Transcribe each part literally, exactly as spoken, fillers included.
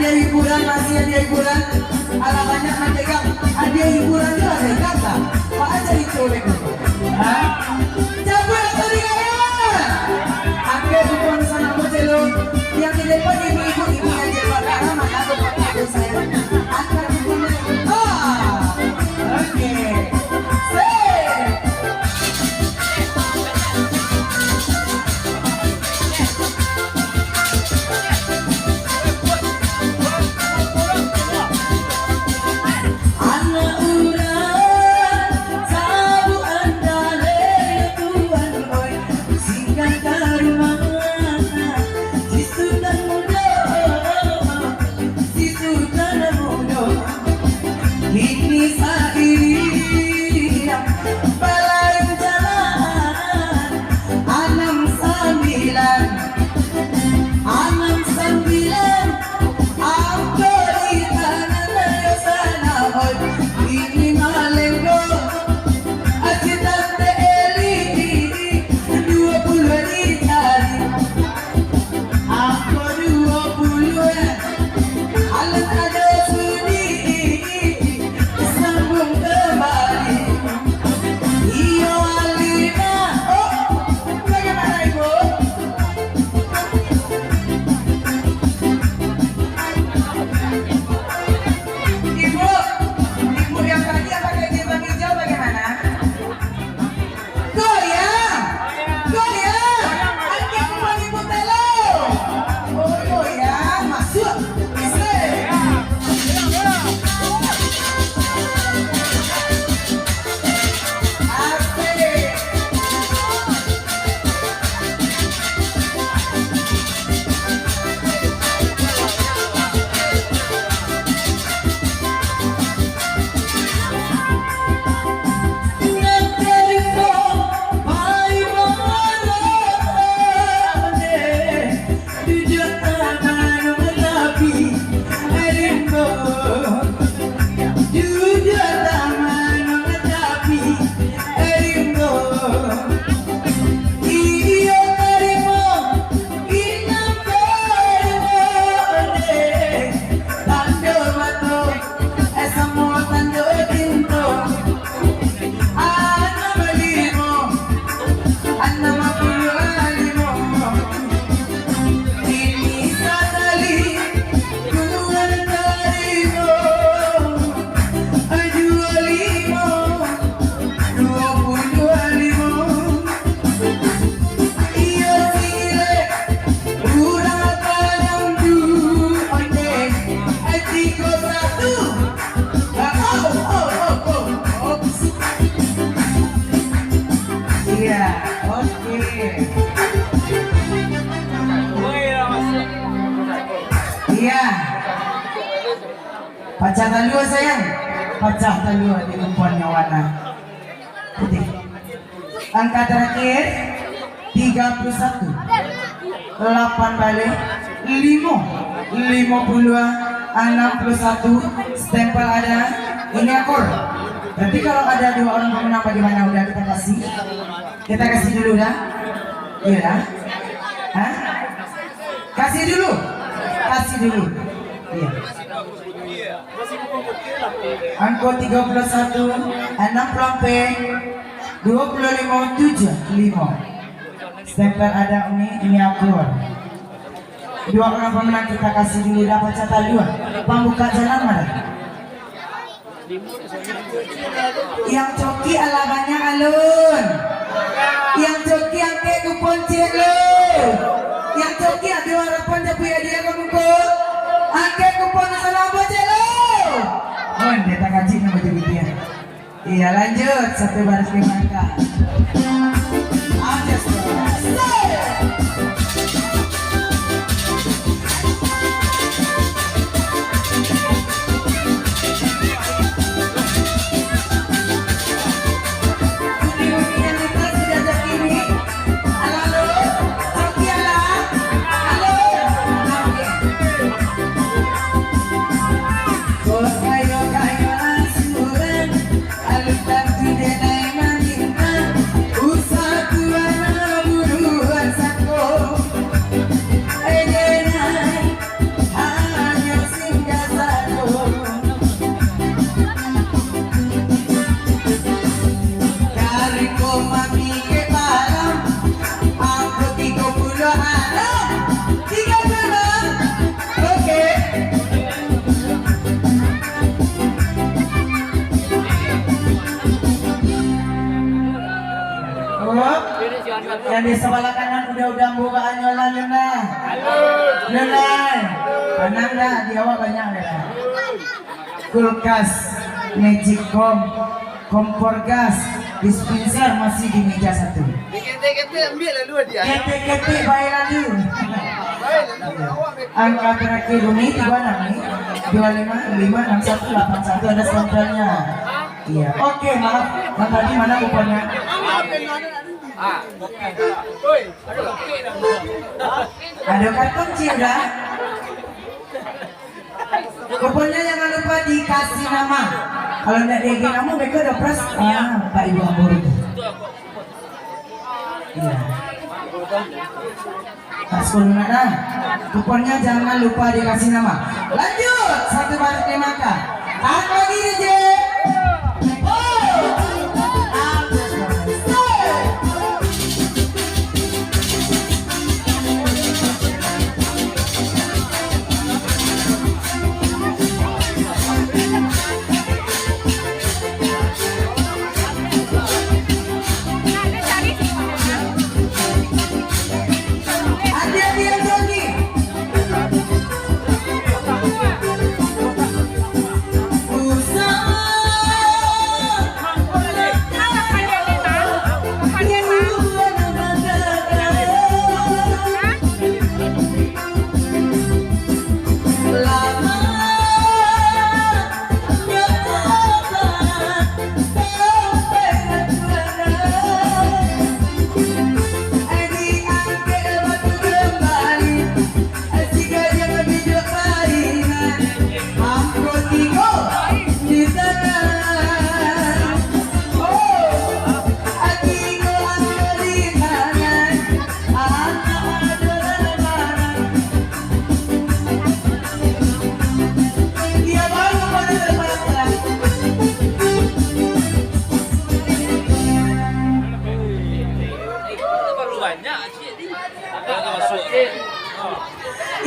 Hiburan, masih ada hiburan. Alah banyak nan pegang. Ada hiburan tu ada kata. Apa aja itu, Beko? Ha? Siapa yang tadi kaya? Angkat kupon sana, Bocelo. Yang di depan ibu-ibu, ibu yang cepat. Karena mana kupon aku, sayang? Angkat kupon. Ah, oke. Sip. Anak urang, sabuan daleh Tuan, oi, singgah ka rumah si Sutan Mudo, si Sutan Mudo. Kini sairiang balain jalan, anam sambilan, anam sambilan, angko di tangan ayo sana, oi, kini malenggo, aci tante Eli, duo puluah di jari. Angko duo puluah, alun ado sudi, sambung kembali. Iyo, Alina. Oh, bagaimana, Ibu? Ibu, ibu yang tadi yang pakai jilbab hijau bagaimana? Goyang! Goyang! Angkat kupon ibu telo! Oh, goyang! Masuk! Asik! Asik! Iyo, tarimo, inang tarimo, ondeh, tando mato, eh, samo tando cinto. Anam limo, anam puluah limo, kini sakali, Tuan tarimo. Duo limo, duo puluah limo. Iyo, silek, urang Padang tu, oke. Eh, tigo satu. Ah, oh, oh, oh, oh. Ops. Iya, oke. Iya. Pacah talua, sayang. Pacah talua di umpuannyo warna putih. Angka terakhir, tiga puluh satu. Lapan baleh, limo, limo puluah, anam puluah satu, stempel ada, ini akur. Tapi kalau ada dua orang pemenang, bagaimana? Udah kita kasih? Kita kasih dulu dah. Iya dah. Hah? Kasih dulu. Kasih dulu. Iya. Angko tigo puluah satu, anam puluah ampek, duo puluah limo, tujuah limo. Stempel ada uni, ini akur. Dua urang pamenang kita kasih dulu dah, pacah talua. Pambuka jalan mah. Yang coki alah banyak alun. Yang coki angkek kupon ciek lu. Yang coki ado harapan dapek hadiah ka muko. Angkek kupon salam buat ciek lu. Mun dia tak kacik nama jadi dia. Iya, lanjut. Satu baris ke belakang. Aja, saudara. Di sabalah kanan udah-udah bukaannyo lah, Luna. Luna. Tenang dah, di awak banyak dah. Kulkas, magicom, kompor gas, dispenser masih di meja satu. Ketek-ketek ambil lalu dia. Ketek-ketek baik lalu. Angka terakhir ini tiga enam ni. Dua lima, lima enam satu, delapan satu ada stempelnya. Iya. Oke, maaf. Yang tadi mana kuponnya? Ada karton, Cik, dah. Kuponnya jangan lupa dikasih nama. Kalau ndak diagi nama, mereka udah pras. Ah, Pak Ibu Ambo rugi. Iya. Tak sepuluh nak dah. Kuponnya jangan lupa dikasih nama. Lanjut, satu baris lima K. Tarik lagi, D J. Oh.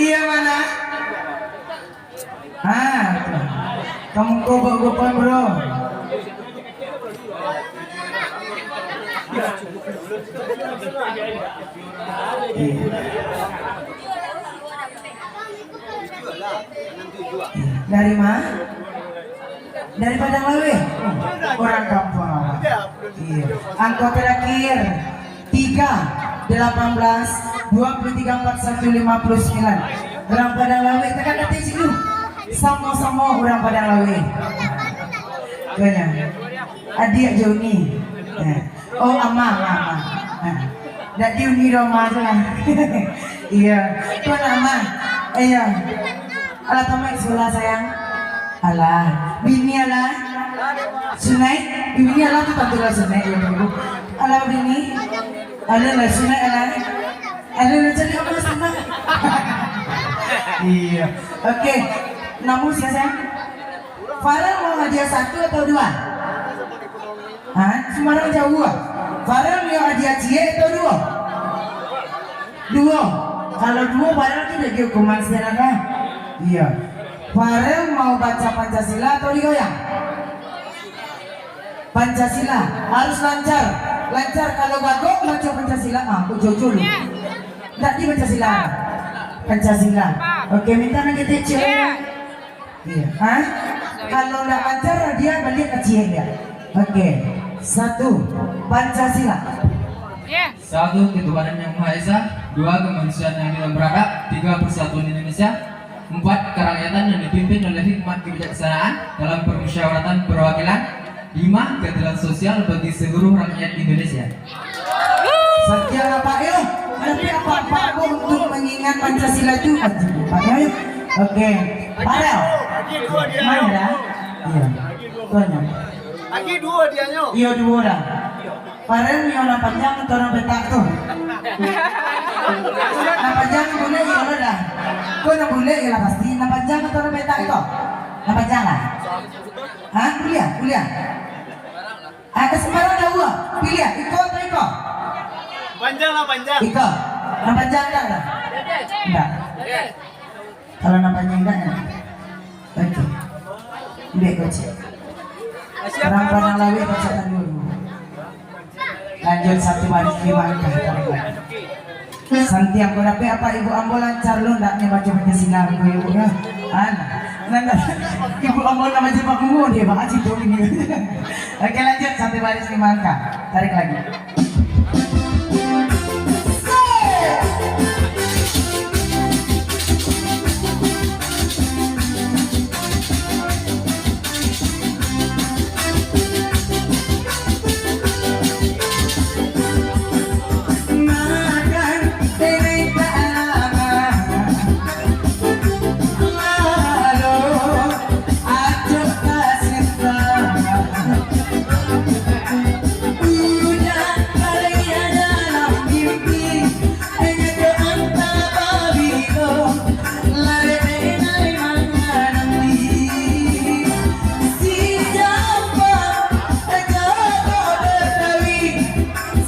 Iya, mana? Ah, kamu kobok-kobok, bro. Dari mana? Dari Padang Laweh. Orang kampung awak. Iya. Angka terakhir. Tiga, delapan belas, dua puluh tiga, empat satu, lima puluh sembilan. Urang Padang Laweh, tekan ati situ. Samo-samo urang Padang Laweh. Kanya. Adiak Joni. Eh. Oh, amah, amah, amah. Eh. Dak di uni doh, amah tu lah. Iya. Tuan amah. Iya. Alah, tamat sekolah, sayang. Alah, bini alah. Sunaik, bini alah tu tantu lah sunaik, ya, Ibu. Alah, bini. Alah lah, sunaik alah. Alah lah, cari apa, senang. Iya. Oke. Namun, sia, sayang? Farel mau hadiah satu atau dua? Ha? Sumarang jauah. Farel nio hadiah ciek atau duo? Duo. Kalau duo, Farel tu dak dihukuman sekarang, kan? Iya. Farel mau baca Pancasila atau digoyang? Pancasila. Harus lancar. Lancar. Kalau gagok baca Pancasila, ah, aku jujur. Ndak di Pancasila. Pancasila. Oke, minta lagi kecil. Iya. Hah? Kalau ndak lancar, dia balik ke ciek dia. Oke. Satu, Pancasila. Satu, ketuhanan yang Maha Esa. Dua, kemanusiaan yang adil dan beradab. Tiga, persatuan Indonesia. Empat, kerakyatan yang dipimpin oleh hikmat kebijaksanaan dalam permusyawaratan perwakilan. Lima, keadilan sosial bagi seluruh rakyat Indonesia. Sekian, Pak, ya. Nanti apa-apa, Bu, untuk mengingat Pancasila itu wajib, Pak, ya. Oke. Farel. Mana dah? Iya. Tuanya. Lagi duo dianyo. Iya, duo dah. Farel nio nan panjang atau nan petak tu? Nan panjang bulek, iyo lah dah. Kau nan bulek, iyolah pasti. Nan panjang atau nan petak itu? Nan panjang lah. Hah? Kuliah? Kuliah? Ah, ka sembarang jauah. Pilih, iko atau iko? Panjang lah, panjang. Iko. Nan panjang indak lah? Indak. Kalau nan panjang indak, indak. Oke. Ambil kocek. Orang Padang Laweh kocek dulu. Lanjut satu baris lima angka, tarik lagi. Santiang ko dapek apak ibu ambo lancar lo ndak nyo baco Pancasila ko, ibu, yo? An, nan ibu ambo nan baco Pak Bungo deh, Pak Haji tu ini. Oke, lanjut satu baris lima angka, tarik lagi.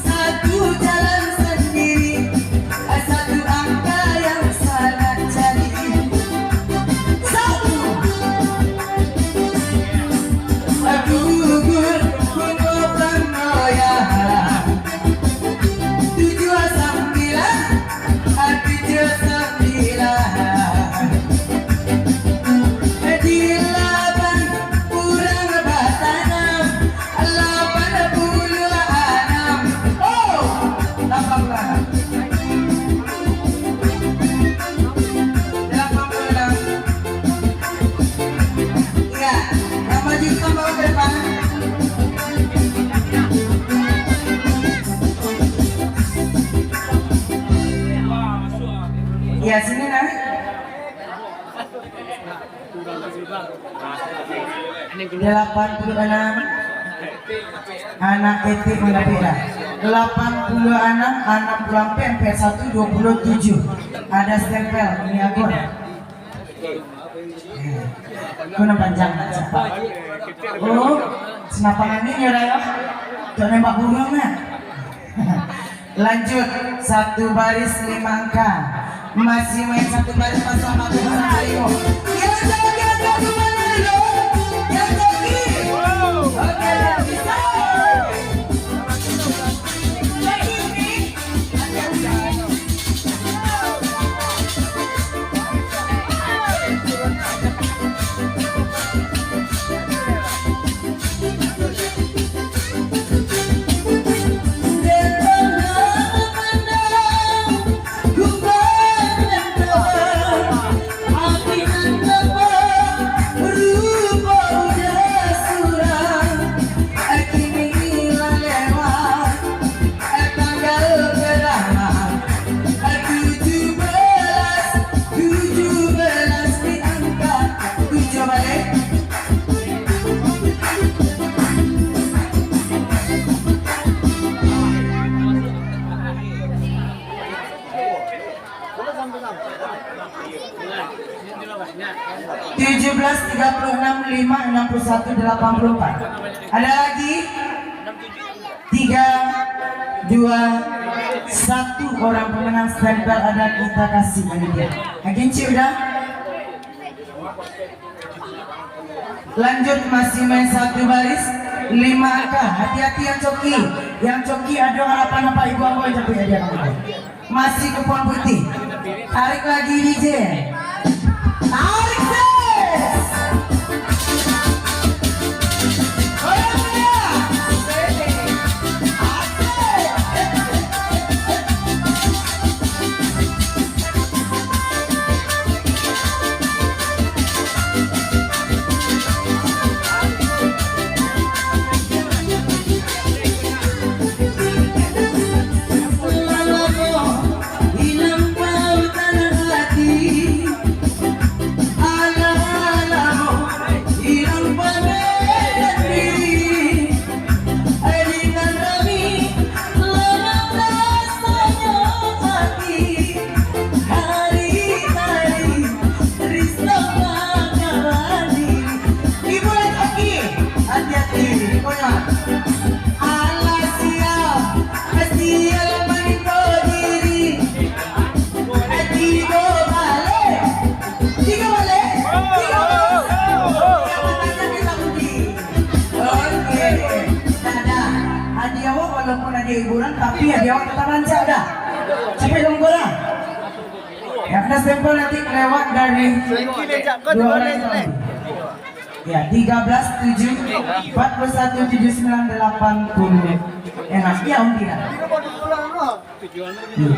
Satu jalan sendiri, satu angka yang sangat jadi. Satu. Gugur bungo panggoyang. Tujuh sambilan, tujuh sambilan. Di lapan urang batanam, lapan puluah anam. Oh, lapan puluah anam. Lapan puluah anam. Iya, tambah juta, bawa ke depan. Iya, sini, nah. Delapan puluh enam. Anak etik mandapek dah. Delapan puluh enam, enam puluh ampek, ampek satu, dua puluh tujuh. Ada stempel, ini akun. Kau nan panjang, nak cepat. Oh, senapan angin ya, Ray, ya? Untuk nembak burung, nak? Lanjut, satu baris lima angka. Masih main satu baris, pasang mata, pasang talingo. Yang joget angkat tangan dulu. Yang joget. Oke, bisa. Tanggal berapa? Tujuh belas, tujuh belas diangkat. Tujuh balik. Tujuh belas, tiga puluh enam, lima, enam puluh satu, delapan puluh empat. Ada lagi? Tiga, dua, satu. Orang pemenang stempel ada, kita kasih panitia. Agen cik udah. Lanjut, masih main satu baris, lima angka. Hati-hati yang coki. Yang coki, ado harapan apak ibu ambo yang dapat hadiah. Masih kupon putih. Tarik lagi, D J. Tarik, ses. Goyang, goyang. Asik. Hiburan, tapi ya dia awak tetap rancak dah. Capek dong kau dah. Ya, kena stempel nanti lewat dari dua orang itu. Ya, tiga belas tujuh, empat puluh satu tujuh sembilan delapan puluh. Enak, ya, Om Dira. Iya.